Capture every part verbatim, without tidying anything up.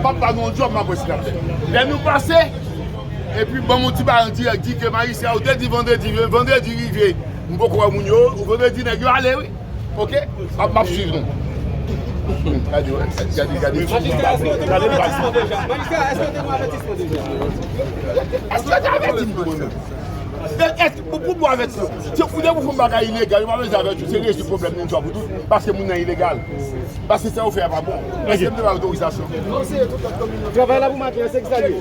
Papa nou yon djòb, m ap wè si n ap fè. Lè nou pase, epi ban m yon ti bagay an dirèk, di ke majistra yo te di vandredi, vandredi rive, m poko wè moun yo, vandredi nèg yo ale, wi. Ok? M ap, m ap swiv nou. Gade, gade, gade, gade. Majistra, èske w te gen yon avètisman deja? Majistra, èske w te gen yon avètisman deja? Èske w te avèti m tou, mwen menm? Èske, pou, pou mwen avèti w, se pou, depi w fè yon bagay ilegal, yo pa bezwen avèti w, se rezoud pwoblèm nou yon fwa pou tout, paske moun nan ilegal. Paske sa yo fè a pa bon. Èske m te ba otorizasyon? Travay la pou maten an, se ki sa l ye?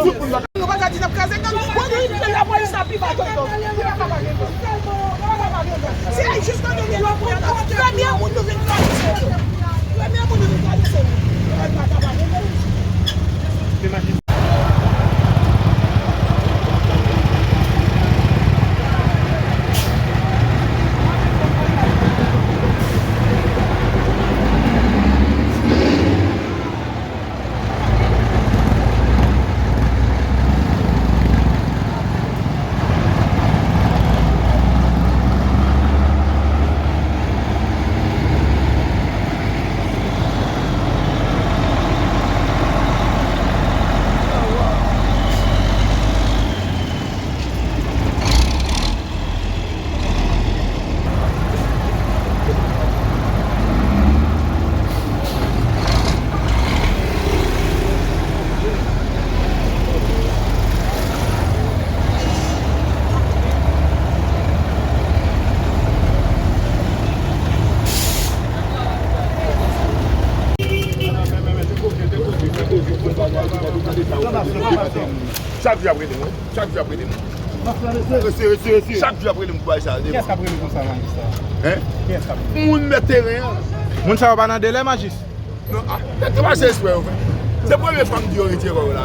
Tout moun pa ka di n ap kraze gang. Bon, nou, lapolis la pi ba gang. Yo pa ka ba gang. Yo pa ka ba gang. Se jis nan dènye lòt pwen la. Premye moun nou vin kraze se nou. Premye moun nou vin kraze se nou. Yo pa ka ba gang. Chak jou ap rele mwen. Chak jou ap rele mwen. Chak jou ap rele m pou bagay sa yo devan. Kiyès k ap rele konsa, majistra? Hein? Kiyès k ap rele? Moun mèt teren an. Moun sa yo pa nan delè, majis? Non, ah, se pa se espre yo fè. Se premye fwa m di yo retire kò yo la.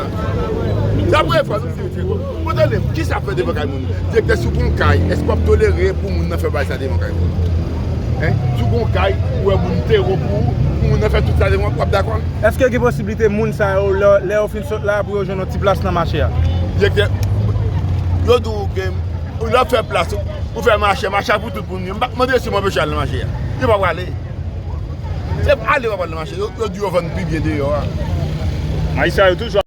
Se premye fwa m di yo retire kò. Bon, tande, kisa ap fè devan kay moun? Direktè, si w gon kay, èske w ap tolere pou moun nan fè bagay sa devan kay moun? Hein? Si w gon kay, ou wè moun te wo pou ou, pou moun nan fè tout sa devan w, w ap dakò? Èske gen posiblite moun sa yo, lè, lè yo fin sot la, pou yo jwenn yon ti plas nan mache a? Direktè, yo di w gen, lè w fè plas, ou fè mache, mache a pou tout moun. M pa mande si m anpeche al nan mache a. Yo pa prale. Se ale, yo pa prale nan mache. Yo, yo di yo vann pi byen deyò a. Ayisyen yo toujou